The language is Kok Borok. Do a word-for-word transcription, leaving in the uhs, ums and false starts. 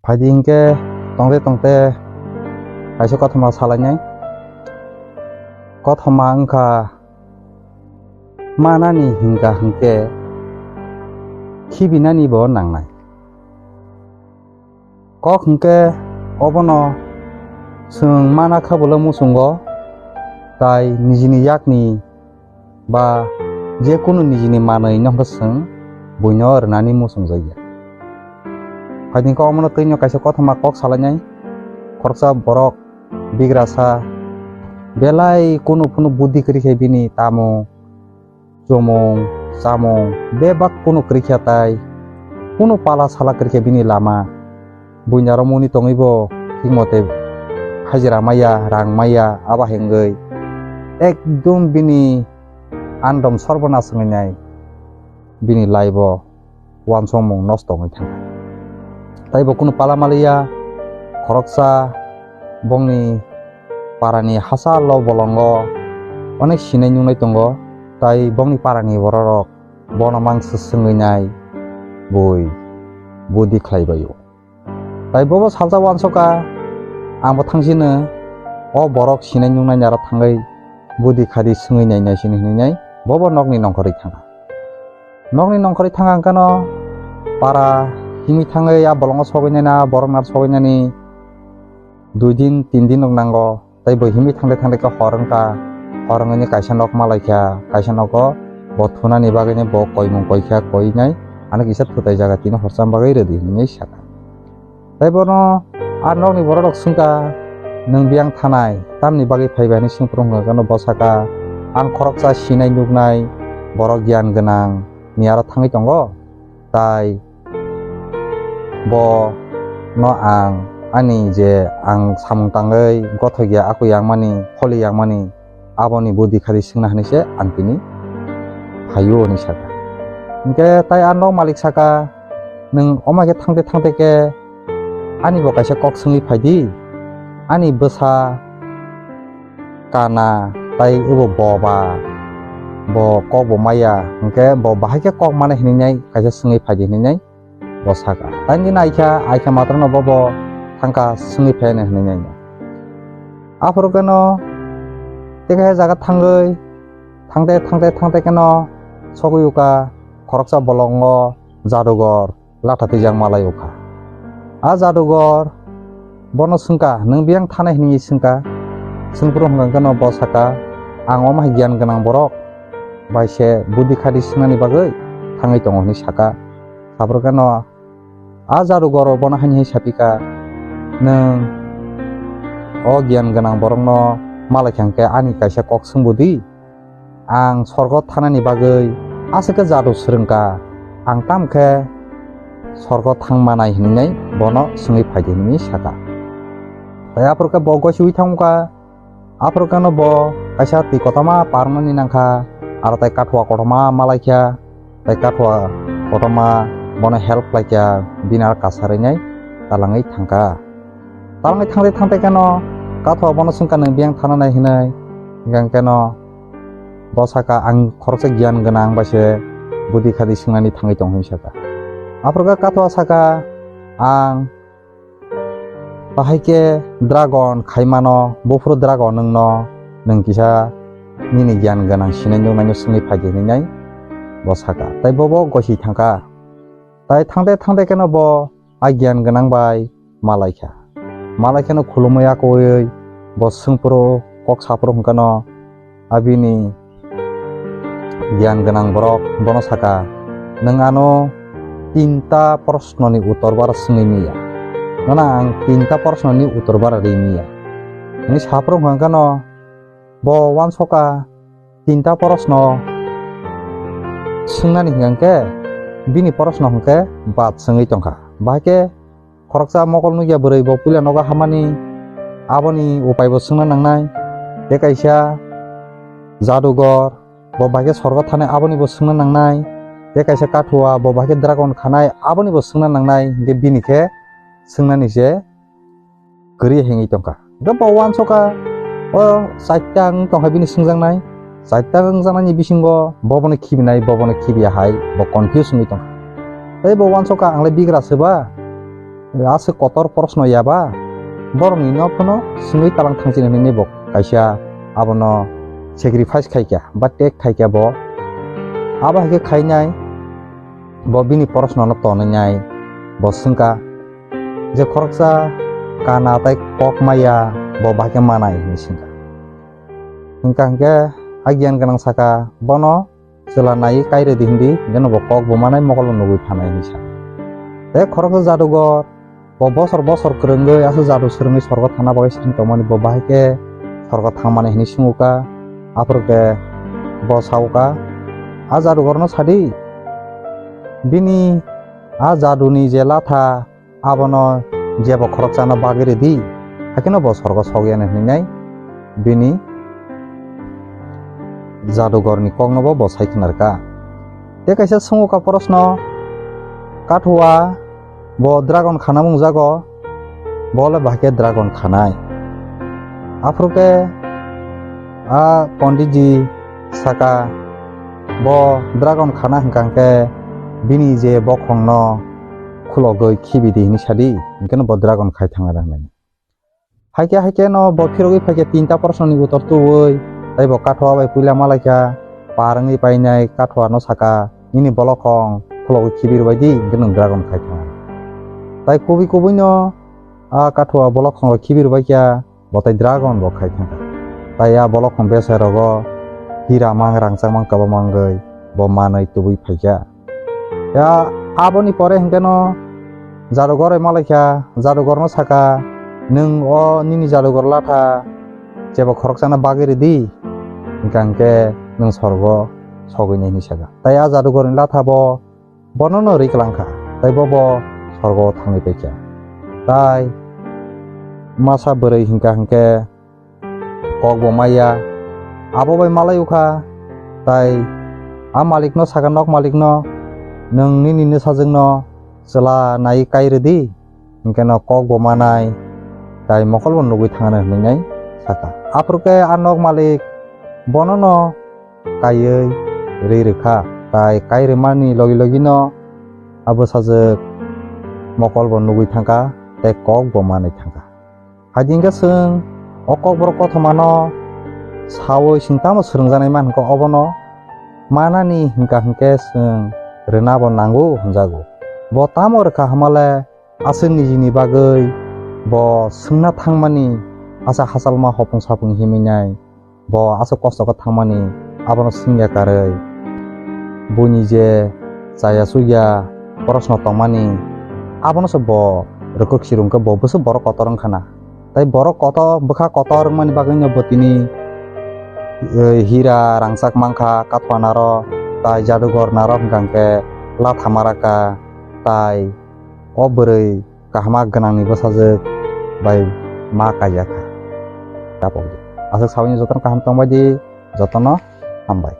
Phaidi hinkhe tongte tongte kaisa kothoma salainai. Kothoma wngkha manani hinka hinkhe khibinani bo nangnai. Kok hinkhe obono chwng mana kha bwlwi muchungo, tai nijini yakni ba je kunu nijini manwi no hwnkhe chwng buino rwnani muchungjakya. Phaidi khe omono twino kaisa kothoma kok salainai, khoroksa borok bigrasa belai kunu phunu buddhi kwrwi khe bini tamo chumung, chamung, bebak kunu kwrwi khe tai, kunu pala sala kwrwi khe bini lama. Buini aro muni tongwi bo thik mote hajira maya, rang maya, abo hengwi ekdum bini andom sorbonas wngwi nai, bini life o uansukmung nosto wngwi thangkha. Tai bo kunu pala maliya, khoroksa bongni parani hachalo bolongo onek sinai nuknai tongo, tai bongni parani bororok bono mangsa swngwi nai bui budi khlaibaio. Tai bobo salsa uansukha, angbo thangsino o borok sinai nuknai aro thangwi budi khadi swngwi nai nai sini hinwi nai bobo nokni nongkhorwi thangkha. Nokni nongkhorwi thangkha hwnkhe no para himwi thangwi a bolongo sogwi nai na borok nar sogwi nani dui din tin din rok nango. Tai bo himwi thangde thangde khe hor wngkha, hor wngwi kaisa nok malaikha, kaisa nogo bo thunani bagwi bo koimung koikha, koinai ano kisa thutai jaga tini horcham bagwi rwdi hinwi sakha. Tai bono a nokni borok rok swngkha, "Nwng biyang thanai, tamni bagwi phaibai?" hinwi swngphuru hwnkha khe bo sakha, "Ang khoroksa sinai nuknai borok giyan gwnang ni aro thangwi tongo, tai bo no ang ani je ang samung tangwi gothok ya, aku yang mani, kholi yang mani, aboni budi khadi swngna hinwi se ang tini phaio," hinwi sakha. Hinkhe tai a nok malik sakha, "Nwng omo khe thangte thangte khe ani bo kaisa kok swngwi phaidi, ani bwsa kana tai obo boba, bo kok bo maya, hinkhe bo bahai khe kok mane hinwi nai kaisa swngwi phaidi hinwi nai bo sakha. Tai nini aikha, aikha matwrwno bobo thangkha swngwi phaino hinwi nai. Aphuru kheno tei kaisa jaga thangwi thangte thangte thangte kheno sogwi ukha khoroksa bolongo jadugor latha twijak malai ukha. A jadugor bono swngkha, "Nwng biyang thanai?" hinwi swngkha. Swngphuru hwnkha kheno bo sakha, "Ang omo hai giyan gwnang borok bai se budi khadi swngnani bagwi thangwi tongo," hinwi sakha. Saphuru kheno a jadugor bono haini hai sapikha, "Nwng o giyan gwnang borokno malaikha hwnkhe ani kaisa kok swngbo di." Ang sorgo thanani bagwi aswk khe jadu swrwngkha, ang tamo khe sorgo thang manai hinwi bono swngwi phaidi hinwi sakha. Tai aphuru khe bo goichiui thangkha, aphuru kheno bo kaisa twi kotorma parnani nangkha, aro tai kathua kotorma malaikha, tai kathua kotorma bono help khlaikha, bini aro kasarwi nai talangwi thangkha. Talangwi thangte thangte kheno kathua bono swngkha, "Nwng biyang thananai?" hinwi. Hingkha kheno bo sakha, "Ang khoroksa giyan gwnang bai se budi khadi swngnani thangwi tong," hinwi sakha. Aphuru khe kathua sakha, "Ang bahai khe dragon khai mano, buphuru dragon nwngno nwng kisa nini giyan gwnang sinai nuknaino swngwi phaidi," hinwi nai bo sakha. Tai bobo goichi thangkha. Tai thangte thangte kheno bo a giyan gwnang bai malaikha. Malaikheno khulumwi akoui bo swngphuru kok saphuru hwnkhe no abini giyan gwnang borok bono sakha, "Nwng ano tinta prosnoni uttor bara swngwi miya. Nono ang tinta prosnoni uttor bara rwi miya." Hwnwi saphuru hwnkha kheno bo uansukha tinta porosno swngnani hwnkhe bini porosno hwnkhe bad swngwi tongkha. Bahai khe khoroksa mokol nukya bwrwi bo puila nogo hamani, aboni upai bo swngna nangnai. Tei kaisa jadugor bo bahai khe sorgo thanai, aboni bo swngna nangnai. Tei kaisa kathua bo bahai khe dragon khanai, aboni bo swngna nangnai. Hwnkhe bini khe swngnani se kwrwi hengwi tongkha. Hwnkhe bo uansukha, o chaita wng tongkha bini swngjaknai, chaita wngjaknaini bisingo bobono khibinai, bobono khibiya hai bo confuse wngwi tongkha. Tei bo uansukha, "Ang le bigra se ba, aswk kotor proshno yaba, borokni no phano swngwi talang thangchini hinwi bo kaisa abono sacrifice khaikha ba tek khaikha bo. Abo hai khe khainai bo bini proshno no tonwi nai bo swngkha je khoroksa kana tei kok maya bo bahai khe manai hinwi swngkha. Hwnkha hwnkhe a giyan gwnang saka bono chwla naiwi kai rwdi hindi, hwnkhe no bo kok bo manai mokol bo nugwi phanai hinwi sa. Tei khoroksa jadugor bo bosor bosor kwrwngwi aswk jadu swrwngwi sorgo thangna bagwi sring tongmani bo bahai khe sorgo thangmani hinwi swngukha. Aphuru khe bo saukha, a jadugorno sadi bini a jaduni je latha abono jebo khoroksano bagwi rwdi, haikhe no bo sorgo sokya hinwi nai bini jadugorni kokno bo bo sai khna rwkha. Tei kaisa swngo ka porosno, kathua bo dragon khana mungjago, bo le bahai khe dragon khanai. Aphuru khe a ponditji saka, bo dragon khana hwnkha hwnkhe bini je bokhongno khulogwi khibi di hinwi sadi, hwnkhe no bo dragon khai thangna rw hinwi. Haikhe haikhe no bo phirogwi phaikhe tinta proshno ni uttor tubui, tei bo kathua bai puila malaikha, par wngwi painai kathua no saka, "Nini bolokhong khulogwi khibi rwbai di, hwnkhe nwng dragon khai thangna." Tai kubui kubui no a kathua bolokhong rok khibi rwbaikha, bo tai dragon bo khai thangkha. Tai a bolokhong bwsai rogo hira mang rangchak mang kwbangma wngwi bo manwi tubui phaikha. Ya, aboni pore hwnkhe no jadugor bai malaikha, jadugorno saka, "Nwng o nini jadugor latha jebo khoroksano bagwi rwdi, hwnkha hwnkhe nwng sorgo sogwinai," hinwi saka. Tai a jadugorni latha bo bono no riklang kha, tai bo bo sorgo thangwi paikha. Tai masa bwrwi hwnkha hwnkhe kok bo maya. Abo bai malai ukha, tai a malikno saka, nok malikno, "Nwng nini nwsajwkno chwla nai kai rwdi, hwnkhe no kok bo manai, tai mokol bo nugwi thangna," hinwi nai saka. Aphuru khe a nok malik bono no kaiwi rwi rwkha, tai kai rwmani logi logi no a bwsajwk mokol bo nugwi thangkha, tei kok bo manwi thangkha. Hai di hwnkhe chwng o kokborok kothomano saui chwng tamo swrwngjaknai man hwnkha, obono manani hwnkha hwnkhe chwng rwna bo nango hwnjago. Bo tamo rwkha hwnmale aswk nijini bagwi bo swngna thangmani, asa hachalma hopung sapung himwi nai. Bo aswk kosto khe thangmani, abono swngya karwi buini je chaya chukya porosno tongmani, abono se bo rwkuk sirung khe bo bwswk borok kotor wngkha na. Tai borok kotor, bwkha kotor wngmani bagwino bo tini, eh, hira rangchak mankha, kathua naro, tai jadugor naro hwnkha hwnkhe latha maraka, tai o bwrwi kaham gwnangni bwsajwk bai ma kaijakha. Tapok di. Aswk sabaini jotono kaham tongbai di, jotono hambai.